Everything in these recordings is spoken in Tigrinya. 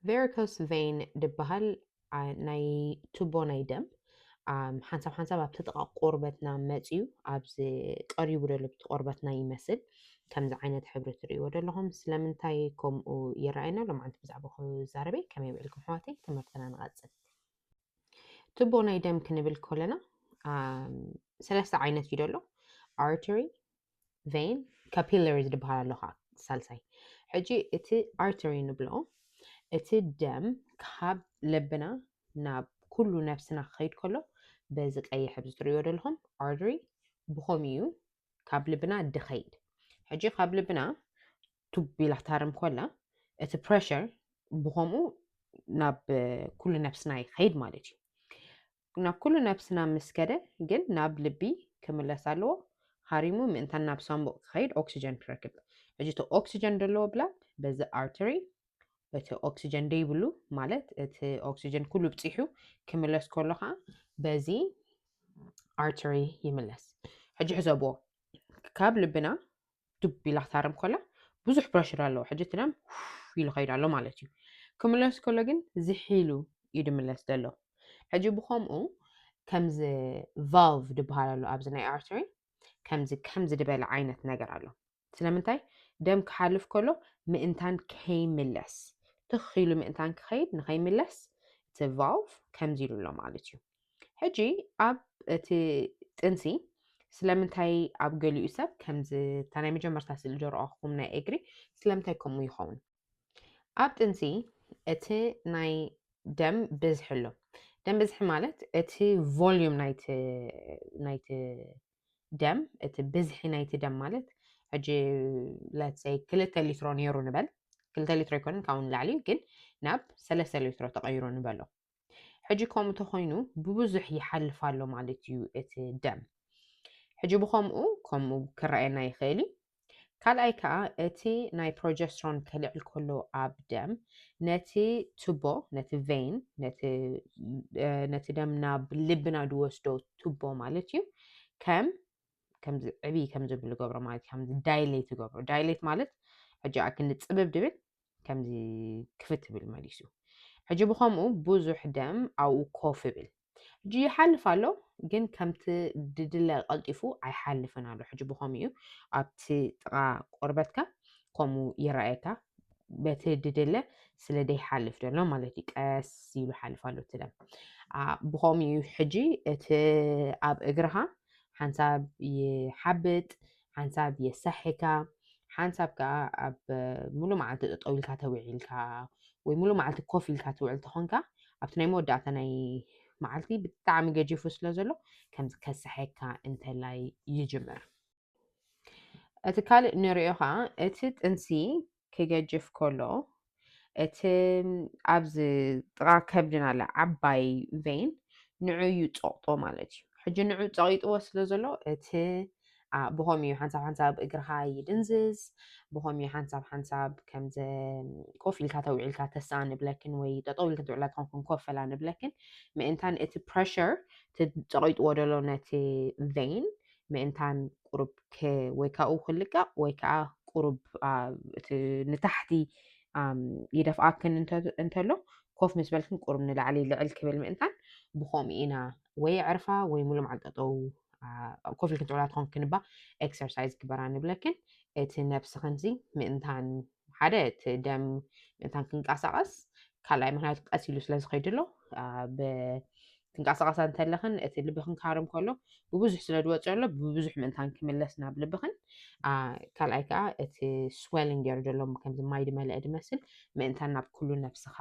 Varicose vein ዝበሃል ናይ ቱቦ ናይ ደም ሓንሳብ ሓንሳብ ኣብቲ ጥቓ ቆርበትና መፅዩ ኣብዚ ቀሪቡ ዘሎ ኣብቲ ቆርበትና ይመስል። ከምዚ ዓይነት ሕብሪ ትርእይዎ ዘለኹም ስለምንታይ ከምኡ ይረኣየና? ሎማዓንቲ ብዛዕባ ክዛረበ ከመይ ውዒልኩም ኣሕዋተይ? ትምህርትና ንቐፅል። ቱቦ ናይ ደም ክንብል ከለና ሰለስተ ዓይነት እዩ ዘሎ። Artery, vein, capillary ዝበሃል ኣሎ ከዓ ሳልሳይ። ሕጂ እቲ artery ንብሎ እቲ ደም ካብ ልብና ናብ ኩሉ ነብስና ክኸይድ ከሎ በዚ ቀይሕ ሕብሪ ትርእይዎ ዘለኹም artery ብኸምኡ እዩ ካብ ልብና ድኸይድ። ሕጂ ካብ ልብና ቱብ ኢላ ክታርም ከላ እቲ pressure ብኸምኡ ናብ ኩሉ ነብስና ይኸይድ ማለት እዩ። ናብ ኩሉ ነብስና ምስ ከደ ግን ናብ ልቢ ክምለስ ኣለዎ። ሃሪሙ ምእንታን ናብ ሳንቡቕ ክኸይድ ኦክሲጀን ክረክብ። ሕጂ እቲ ኦክሲጀን ዘለዎ blood በዚ artery እቲ ኦክሲጀን ደይብሉ ማለት እቲ ኦክሲጀን ኩሉ ብፂሑ ክምለስ ከሎ ከዓ በዚ artery ይምለስ። ሕጂ ሕሰብዎ ካብ ልብና ዱብ ኢላ ክታርም ከላ ብዙሕ pressure ኣለዎ። ሕጂ እቲ ደም ኢሉ ከይድ ኣሎ ማለት እዩ። ክምለስ ከሎ ግን ዝሒሉ እዩ ድምለስ ዘሎ። ሕጂ ብኸምኡ ከምዚ valve ዝበሃል ኣሎ ኣብዚ ናይ artery ከምዚ ከምዚ ዝበለ ዓይነት ነገር ኣሎ። ስለምንታይ ደም ክሓልፍ ከሎ ምእንታን ከይምለስ ትኽ ኢሉ ምእንታን ክኸይድ ንኸይምለስ እቲ valve ከምዚ ኢሉ ኣሎ ማለት እዩ። ሕጂ ኣብ እቲ ጥንሲ ስለምንታይ ኣብ ገሊኡ ሰብ ከምዚ እታ ናይ መጀመርታ ስእሊ ዝረኣኹም ናይ እግሪ ስለምንታይ ከምኡ ይኸውን? ኣብ ጥንሲ እቲ ናይ ደም ብዝሒ ኣሎ። ደም ብዝሒ ማለት እቲ volume ናይቲ ናይቲ ደም እቲ ብዝሒ ናይቲ ደም ማለት ሕጂ let's say ክልተ ሊትሮ ነይሩ ንበል። ክልተ ሊትሮ ኣይኮነን ካብኡ ንላዕሊ ግን ናብ ሰለስተ ሊትሮ ተቐይሩ ንበሎ። ሕጂ ከምኡ ተኾይኑ ብብዙሕ ይሓልፍ ኣሎ ማለት እዩ እቲ ደም። ሕጂ ብኸምኡ ከምኡ ክረኣየና ይኽእል እዩ። ካልኣይ ከዓ እቲ ናይ progesterone ክልዕል ከሎ ኣብ ደም ነቲ ቱቦ ነቲ vein ነቲ ደም ናብ ልብና ዝወስዶ ቱቦ ማለት እዩ ከም ከምዚ ዕብይ ከም ዝብል ገብሮ ማለት እዩ። ከምዚ dilate ይገብሮ። Dilate ማለት ሕጂ ኣክንዲ ፅብብ ድብል ከምዚ ክፍት ትብል መሊሱ። ሕጂ ብኸምኡ ብዙሕ ደም ኣብኡ ኮፍ ይብል። ሕጂ ይሓልፍ ኣሎ ግን ከምቲ ድድለ ቀልጢፉ ኣይሓልፍን ኣሎ። ሕጂ ብኸምኡ ኣብቲ ጥቓ ቆርበትካ ከምኡ ይረኣየካ በቲ ድድለ ስለ ደይሓልፍ ዘሎ ማለት እዩ። ቀስ ኢሉ ሓልፍ ኣሎ እቲ ደም። ብኸምኡ እዩ ሕጂ እቲ ኣብ እግርኻ ሓንሳብ ይሓብጥ፣ ሓንሳብ የሳሕካ፣ ሓንሳብ ከዓ ኣብ ሙሉ መዓልቲ ጠጠው ኢልካ ተውዒልካ ወይ ሙሉ መዓልቲ ኮፍ ኢልካ ትውዕል ተኾንካ ኣብቲ ናይ መወዳእታ ናይ መዓልቲ ብጣዕሚ ገጂፉ ስለ ዘሎ ከምዚ ከሳሕካ እንተላይ ይጅምር። እቲ ካልእ ንሪኦ ከዓ እቲ ጥንሲ ክገጅፍ ከሎ እቲ ኣብዚ ጥቓ ከብድና ኣለ ዓባይ vein ንዑ ይፀቕጦ ማለት እዩ። ሕጂ ንዑ ፀቒጥዎ ስለ ዘሎ እቲ ብኸምኡ ሓንሳብ ሓንሳብ እግርኻ ይድንዝዝ። ብኸምኡ ሓንሳብ ሓንሳብ ከምዚ ኮፍ ኢልካ ተውዒልካ ተሳ ንብለክን ወይ ጠጠው ኢልክን ትውዕላ ትኾንክን ኮፍ በላ ንብለክን ምእንታን እቲ pressure እቲ ፀቒጥዎ ደሎ ነቲ vein ምእንታን ቁሩብ ወይ ካብኡ ክልቀቕ ወይ ከዓ ቁሩብ እቲ ንታሕቲ ይደፍኣክን እንተሎ ኮፍ ምስ በልክን ቁሩብ ንላዕሊ ልዕል ክብል ምእንታን ብኸምኡ ኢና ወይ ዕርፋ ወይ ሙሉ መዓል ጠጠው ኮፍ ኢልክን ትውዕላ ትኾንክን እባ exercise ግበራ ንብለክን እቲ ነብስኽን ሲ ምእንታን ሓደ እቲ ደም ምእንታን ክንቀሳቐስ ካልኣይ ምክንያቱ ቀስ ኢሉ ስለ ዝኸይድ ኣሎ ትንቀሳቐሳ እንተለኽን እቲ ልብኽን ክሃርም ከሎ ብብዙሕ ስለ ዝወፅእ ኣሎ ብብዙሕ ምእንታን ክምለስ ናብ ልብኽን ካልኣይ ከዓ እቲ swelling ገይሩ ዘሎ ከምዚ ማይ ድመለአ ድመስል ምእንታን ናብ ኩሉ ነብስኻ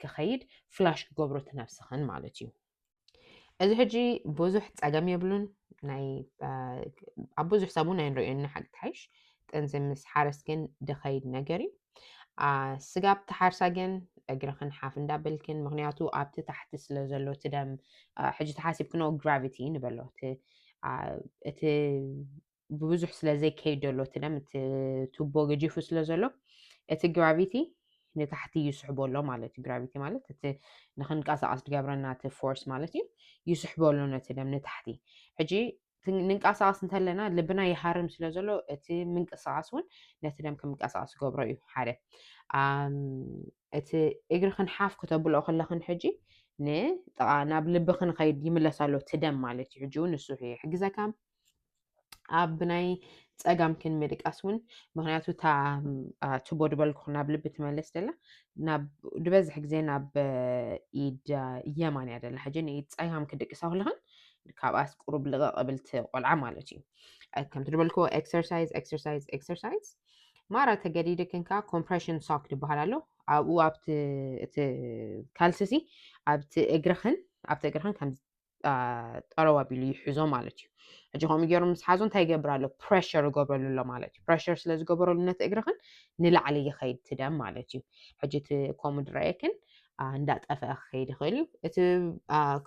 ክኸይድ flush ክገብሮ እቲ ነብስኽን ማለት እዩ። እዚ ሕጂ ብዙሕ ፀገም የብሉን። ናይ ኣብ ብዙሕ ሰብ እውን ኣይንሪኦን ንሓቂ ትሓይሽ ጥንሲ ምስ ሓረስ ግን ድኸይድ ነገር እዩ። ስጋብ ትሓርሳ ግን እግርኽን ሓፍ እንዳበልክን ምክንያቱ ኣብቲ ታሕቲ ስለ ዘሎ እቲ ደም ሕጂ ተሓሲብክኖ gravity ንበሎ እቲ ብብዙሕ ስለ ዘይከይድ ዘሎ እቲ ደም እቲ ቱቦ ገጂፉ ስለ ዘሎ እቲ gravity ንታሕቲ ይስሕቦ ኣሎ ማለት እዩ። Gravity ማለት እቲ ንክንቀሳቀስ ዝገብረና እቲ force ማለት እዩ። ይስሕቦ ኣሎ ነቲ ደም ንታሕቲ። ሕጂ ንንቀሳቐስ እንተለና ልብና ይሃርም ስለ ዘሎ እቲ ምንቅስቓስ እውን ነቲ ደም ከምንቀሳቐስ ገብሮ እዩ። ሓደ እቲ እግርኽን ሓፍ ክተብልኦ ከለኽን ሕጂ ንጥቓ ናብ ልብኽን ኸይድ ይምለስ ኣሎ እቲ ደም ማለት እዩ። ሕጂ እውን ንሱ ይሕግዘካ። ኣብ ናይ ጸጋምክን ምድቃስ እውን ምክንያቱ እታ ቱቦ ድበልኩ ናብ ልቢ ትመልስ ደላ ናብ ድበዝሕ ግዜ ናብ ኢድ የማን እያ ደላ። ሕጂ ንኢድ ጸጋም ክድቅሳ ከለኽን ካብኣስ ቁሩብ ልቐቕ እብል እቲ ቆልዓ ማለት እዩ። ከምቲ ድበልክዎ exercise exercise exercise ማራ ተገዲድክን ከዓ compression sock ዝበሃል ኣሎ። ኣብኡ ኣብቲ እቲ ካልስሲ ኣብቲ እግርኽን ኣብቲ እግርኽን ከም ጠረው ኣቢሉ ይሕዞ ማለት እዩ። ሕጂ ከምኡ ገይሩ ምስ ሓዞ እንታይ ይገብር ኣሎ? Pressure ይገብረሉ ኣሎ ማለት እዩ። Pressure ስለ ዝገበረሉ ነቲ እግርኽን ንላዕሊ ይኸይድ እቲ ደም ማለት እዩ። ሕጂ እቲ ከምኡ ድረየክን እንዳጠፈአ ክኸይድ ይኽእል እዩ። እቲ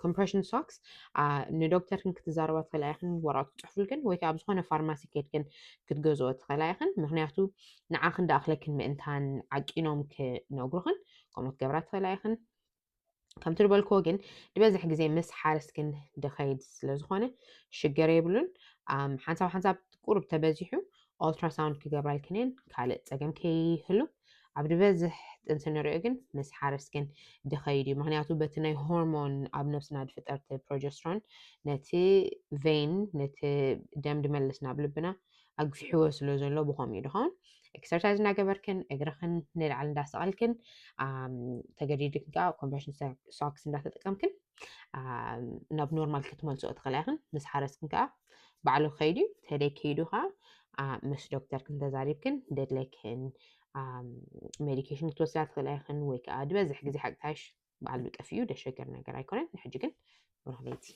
compression socks ንዶክተርክን ክትዛረባ ትኽእላ ኢኽን፣ ወረቐት ክፅሕፉልክን ወይ ከዓ ኣብ ዝኾነ ፋርማሲ ከይድክን ክትገዝኦ ትኽእላ ኢኽን። ምክንያቱ ንዓኽን ደኣኽለክን ምእንታን ዓቂኖም ክነግሩኽን ከምኡ ክትገብራ ትኽእላ ኢኽን። ከምቲ ዝበልክዎ ግን ዝበዝሕ ግዜ ምስ ሓረስክን ድኸይድ ስለ ዝኾነ ሽገር የብሉን። ሓንሳብ ሓንሳብ ቁሩብ ተበዚሑ ultrasound ክገብራልክንን ካልእ ጸገም ከይህሉ ኣብ ዝበዝሕ ጥንሲ ንሪኦ ግን ምስ ሓረስክን ድኸይድ እዩ። ምክንያቱ በቲ ናይ ሆርሞን ኣብ ነብስና ድፍጠር progesterone ነቲ vein ነቲ ደም ድመልስ ናብ ልብና ኣግፊሕዎ ስለ ዘሎ ብኸምኡ እዩ ድኸውን። Exercise እናገበርክን እግርኽን ንላዕሊ እንዳሰቐልክን ተገዲድክን ከዓ compression socks እንዳተጠቀምክን ናብ ኖርማል ክትመልስኦ ትኽእላ ኢኽን። ምስ ሓረስክን ከዓ ባዕሉ ክኸይድ እዩ። ተደይ ከይዱ ከዓ ምስ ዶክተርክን ተዛሪብክን ደድለይክን medication ክትወስዳ ትኽእላ ኢኽን። ወይ ከዓ ዝበዝሕ ግዜ ሓቂ ተሓይሽ በዓል ብቀፍ እዩ፣ ደሸገር ነገር ኣይኮነን። ንሕጂ ግን ብሩኽ ለይቲ።